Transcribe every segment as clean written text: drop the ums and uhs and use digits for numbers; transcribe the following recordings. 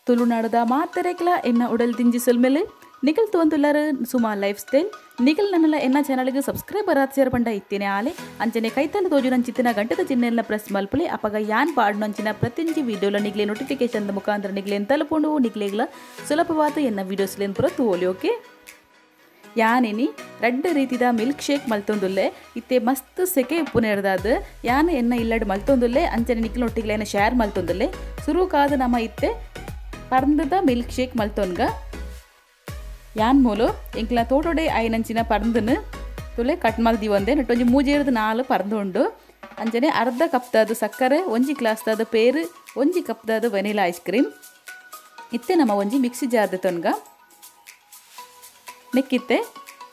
ತುಳುನಾಡದ ಮಾತೆರೆಗ್ಲ ಎನ್ನ ಉಡಲ್ ದಿಂಜಿ ಸೊಲ್ಮೆಲೆ ನಿಕಲ್ ತೋಂದುಲ್ಲರು ಸುಮಾ ಲೈಫ್ ಸ್ಟೈಲ್ ನಿಕಲ್ ನನ್ನಲ ಎನ್ನ ಚಾನಲ್ಗೆ ಸಬ್ಸ್ಕ್ರೈಬರ್ ಆತ್ಸೇರ್ ಪಂಡ ಇತ್ತೇನೆ ಆಲೆ ಅಂಚನೆ ಕೈತಲ ತೋಜುನಂಚಿತ್ತಿನ ಗಂಟೆದ ಚಿಹ್ನೆಲ್ನ ಪ್ರೆಸ್ ಮಲ್ಪುಲೆ ಅಪಗ ಯಾನ್ ಪಾಡುನಂಚಿನ ಪ್ರತಿಯೊಂಜಿ ವಿಡಿಯೋಲ ನಿಗ್ಲೆ ನೋಟಿಫಿಕೇಶನ್ ದ ಮುಖಾಂತರ ನಿಗ್ಲೆನ್ ತಲುಪುಂಡು ನಿಗ್ಲೆಗ್ಲ ಸುಲಭವಾದ ಎನ್ನ ವಿಡಿಯೋಸ್ ಲೆನ್ ಪೂರ ತೂವೊಲಿ. ಓಕೆ, ಯಾನಿನಿ ರಡ್ಡ್ ರೀತಿದ ಮಿಲ್ಕ್ ಶೇಕ್ ಮಲ್ತೊಂದುಲ್ಲೆ. ಇತ್ತೆ ಮಸ್ತ್ ಸೆಕೆ ಉಪ್ಪುನೆರ್ದಾದ್ ಯಾನ್ ಎನ್ನ ಇಲ್ಲಡ್ ಮಲ್ತೊಂದುಲ್ಲೆ ಅಂಚನೆ ನಿಕ್ಲೊಟ್ಟಿಗ್ಲ ಶೇರ್ ಮಲ್ತೊಂದುಲ್ಲೆ. ಸುರುಕಾದ್ ನಮ ಇತ್ತೆ ಪರ್ಂದದ ಮಿಲ್ಕ್ ಶೇಕ್ ಮಲ್ತೊನ್ಗ. ಯಾನ್ ಮೂಲು ಎಂಕ್ಲ ತೋಟೊಡೆ ಆಯಿನಂಚಿನ ಪರ್ಂದನು ತುಲೆ ಕಟ್ ಮಲ್ದಿವಂದೆ ನೆಟ್ಟೊಂಜಿ ಮೂಜೇರ್ದ್ 4 ಪರ್ಂದು ಉಂಡು. ಅಂಚನೆ ಅರ್ಧ ಕಪ್ದಾದ ಸಕ್ಕರೆ, ಒಂಜಿ ಗ್ಲಾಸ್ದಾದ ಪೇರು, ಒಂಜಿ ಕಪ್ದಾದ ವೆನಿಲಾ ಐಸ್ ಕ್ರೀಮ್. ಇತ್ತೆ ನಮ ಒಂಜಿ ಮಿಕ್ಸಿ ಜಾರ್ ದೆತೊನ್ಗ. ನೆಕ್ಕಿತ್ತೆ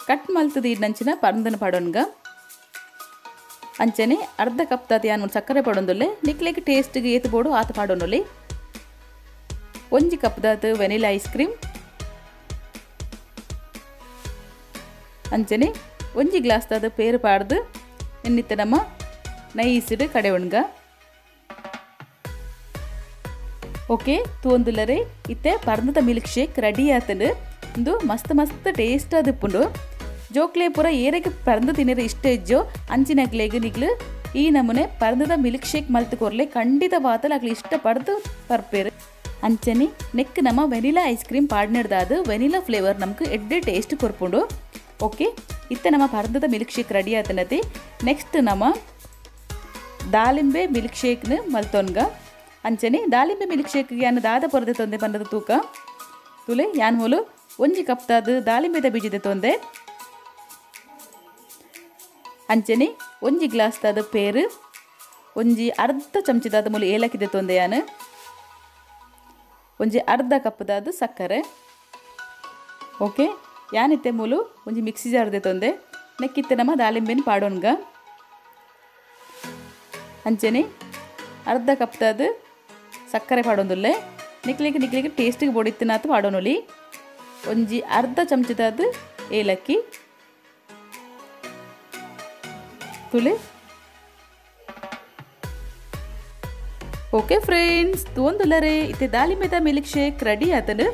ಕಟ್ ಮಲ್ತದ ಇಡ್ನಂಚಿನ ಪರ್ಂದನು ಪಾಡೊನ್ಗ. ಅಂಚನೆ ಅರ್ಧ ಕಪ್ದಾದ ಯಾನ್ ಸಕ್ಕರೆ ಪಾಡೊಂದುಲ್ಲೆ, ನಿಕ್ಲೆಗ್ ಟೇಸ್ಟ್ಗೆ ಏತ್ ಬೋಡು ಆತ ಪಾಡೊನೊಲಿ. ಒಂಜಿ ಕಪ್ದಾದ ವೆನಿಲಾ ಐಸ್ ಕ್ರೀಮ್, ಅಂಚನೆ ಒಂಜಿ ಗ್ಲಾಸ್ದಾದ ಪೇರು ಪಾಡ್ದು ಎನ್ನಿತ್ತೆ ನಮ್ಮ ನೈಸಿಡು ಕಡೆವಣ್ಗ. ಓಕೆ, ತೂವೊಂದುಲ್ಲರೆ ಇತ್ತೆ ಪರ್ಂದದ ಮಿಲ್ಕ್ ಶೇಕ್ ರೆಡಿ ಆತಂಡು. ಇಂದು ಮಸ್ತ್ ಮಸ್ತ್ ಟೇಸ್ಟ್ ಆದಿಪ್ಪುಂಡು. ಜೋಕ್ಲೆ ಪೂರ ಏರೆಗ್ ಪರ್ಂದ್ ತಿನ್ನರೆ ಇಷ್ಟ ಇಜ್ಜೋ ಅಂಚಿನಕ್ಲೆಗ್ ನಿಕ್ಲು ಈ ನಮೂನೆ ಪರ್ಂದದ ಮಿಲ್ಕ್ ಶೇಕ್ ಮಲ್ತ್ ಕೊರ್ಲೆ ಖಂಡಿತವಾತಲ ಅಕ್ಲು ಇಷ್ಟ ಪಡ್ದು ಪರ್ಪೇರು. ಅಂಚನೆ ನೆಕ್ ನಮ್ಮ ವೆನಿಲಾ ಐಸ್ ಕ್ರೀಮ್ ಪಾಡ್ನೆಡ್ದಾದ್ ವೆನಿಲಾ ಫ್ಲೇವರ್ ನಮ್ಗೆ ಎಡ್ಡೆ ಟೇಸ್ಟ್ ಕೊರ್ಪುಂಡು. ಓಕೆ, ಇತ್ತೆ ನಮ್ಮ ಪರ್ಂದದ ಮಿಲ್ಕ್ ಶೇಕ್ ರೆಡಿ ಆತನತಿ. ನೆಕ್ಸ್ಟ್ ನಮ್ಮ ದಾಳಿಂಬೆ ಮಿಲ್ಕ್ ಶೇಕ್ನ ಮಲ್ತೊನ್ಗ. ಅಂಚನೆ ದಾಳಿಂಬೆ ಮಿಲ್ಕ್ ಶೇಕ್ ಯಾನ್ ದಾದ ಪೊರದೆ ತೊಂದೆ ಪಂಡದ ತೂಕ ತುಲೆ ಯಾನ್ ಮೂಲು ಒಂಜಿ ಕಪ್ದಾದ ದಾಳಿಂಬೆದ ಬೀಜದ ತೊಂದೆ. ಅಂಚನೆ ಒಂಜಿ ಗ್ಲಾಸ್ದಾದ ಪೇರು, ಒಂಜಿ ಅರ್ಧ ಚಮಚದಾದ ಮೂಲು ಏಲಕ್ಕಿದ ತೊಂದೆ ಯಾನ್, ಒಂಜಿ ಅರ್ಧ ಕಪ್ದಾದ ಸಕ್ಕರೆ. ಓಕೆ, ಯಾನಿತ್ತೆ ಮೂಲು ಒಂಜಿ ಮಿಕ್ಸಿ ಜಾರ್ ದೆತೊಂದೆ. ನೆಕ್ಕಿತ್ತೆ ನಮ್ಮ ದಾಳಿಂಬೆನ್ ಪಾಡೊನ್ಗ. ಅಂಚನೆ ಅರ್ಧ ಕಪ್ದಾದ ಸಕ್ಕರೆ ಪಾಡೊಂದುಲ್ಲೆ, ನಿಕ್ಲಿಗೆ ನಿಕ್ಲಿಗೆ ಟೇಸ್ಟಿಗೆ ಬೋಡಿತ್ತಿನಾತು ಪಾಡೊನೊಲಿ. ಒಂಜಿ ಅರ್ಧ ಚಮಚದಾದ ಏಲಕ್ಕಿ ತುಲೆ. ಓಕೆ ಫ್ರೆಂಡ್ಸ್, ತೂವೊಂದುಲ್ಲರೆ ಇತ್ತೆ ದಾಳಿಂಬೆದ ಮಿಲ್ಕ್ ಶೇಕ್ ರೆಡಿ ಆತಂಡು.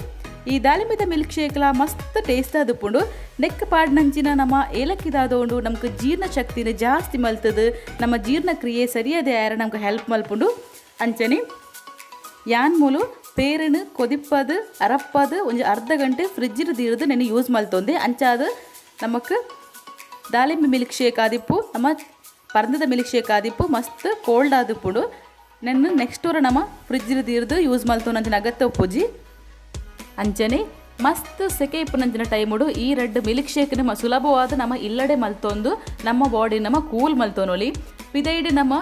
ಈ ದಾಳಿಂಬೆದ ಮಿಲ್ಕ್ ಶೇಕ್ಲ ಮಸ್ತ್ ಟೇಸ್ಟ್ ಆದಿಪ್ಪುಂಡು. ನೆಕ್ ಪಾಡ್ನಂಚಿನ ನಮ್ಮ ಏಲಕ್ಕಿದಾದೋಂಡು ನಮ್ಗೆ ಜೀರ್ಣ ಶಕ್ತಿನ ಜಾಸ್ತಿ ಮಲ್ತದು, ನಮ್ಮ ಜೀರ್ಣಕ್ರಿಯೆ ಸರಿಯಾದ ಯಾರ ನಮ್ಗೆ ಹೆಲ್ಪ್ ಮಲ್ಪುಂಡು. ಅಂಚನೆ ಯಾನ್ ಮೂಲು ಪೇರನ್ನು ಕೊದಿಪ್ಪದು ಅರಪ್ಪದು ಒಂಜಿ ಅರ್ಧ ಗಂಟೆ ಫ್ರಿಜ್ಜಿಡ್ ದೀರ್ದು ನೆನೆ ಯೂಸ್ ಮಲ್ತೊಂದೆ. ಅಂಚಾದ ನಮಕ್ ದಾಳಿಂಬೆ ಮಿಲ್ಕ್ ಶೇಕ್ ಆದಿಪ್ಪು, ನಮ್ಮ ಪರ್ಂದದ ಮಿಲ್ಕ್ ಶೇಕ್ ಆದಿಪ್ಪು ಮಸ್ತ್ ಕೋಲ್ಡ್ ಆದಿಪ್ಪುಂಡು. ನೆನ್ನು ನೆಕ್ಸ್ಟ್ ವರ ನಮ್ಮ ಫ್ರಿಜ್ಜಿಡ್ ದೀರ್ದು ಯೂಸ್ ಮಲ್ತೊನಂಚಿನ ಅಗತ್ಯ ಉಪ್ಪುಜಿ. ಅಂಚನೆ ಮಸ್ತ್ ಸೆಕೆ ಇಪ್ಪುನಂಚಿನ ಟೈಮುಡು ಈ ರೆಡ್ ಮಿಲ್ಕ್ ಶೇಕ್ ನಮ್ಮ ಸುಲಭವಾದ ನಮ್ಮ ಇಲ್ಲಡೆ ಮಲ್ತೊಂದು ನಮ್ಮ ಬಾಡಿ ನಮ್ಮ ಕೂಲ್ ಮಲ್ತೊನೊಲಿ. ಪಿದೈಡ್ ನಮ್ಮ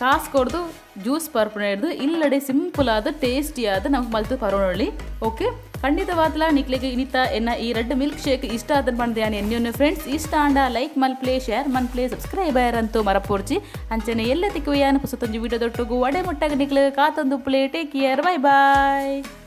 ಕಾಸು ಕೊಡ್ದು ಜ್ಯೂಸ್ ಪರ್ಪುನ ಹಿಡ್ದು ಇಲ್ಲಡೆ ಸಿಂಪಲ್ ಆದ ಟೇಸ್ಟಿ ಆದ ನಮ್ಗೆ ಮಲ್ತು ಪರೋನೊಲಿ. ಓಕೆ, ಖಂಡಿತವಾದ್ಲ ನಿಕ್ಲೆಗ್ ಇನಿತ ಎನ್ನ ಈ ರೆಡ್ ಮಿಲ್ಕ್ ಶೇಕ್ ಇಷ್ಟ ಆದ ಪಂಡ್ದು ಯಾನ್ ಎನ್ನಿಯೊನ್ನೆ ಫ್ರೆಂಡ್ಸ್. ಇಷ್ಟ ಆಂಡ ಲೈಕ್ ಮಲ್ಪ್ಲೆ, ಶೇರ್ ಮಲ್ಪ್ಲೆ, ಸಬ್ಸ್ಕ್ರೈಬ್ ಅಂತೂ ಮರಪೋರ್ಚಿ. ಅಂಚನೆ ಎಲ್ಲ ತಿಕ್ಕುವೆ ಯಾನ್ ಪೊಸತೊಂಜಿ ವಿಡಿಯೋ ದೊಟ್ಟುಗು ಒಡೆ ಮುಟ್ಟಾಗ ನಿಕ್ಲೆಗ್ ಕಾತೊಂದುಪ್ಪುಲೆ. Take care, bye bye.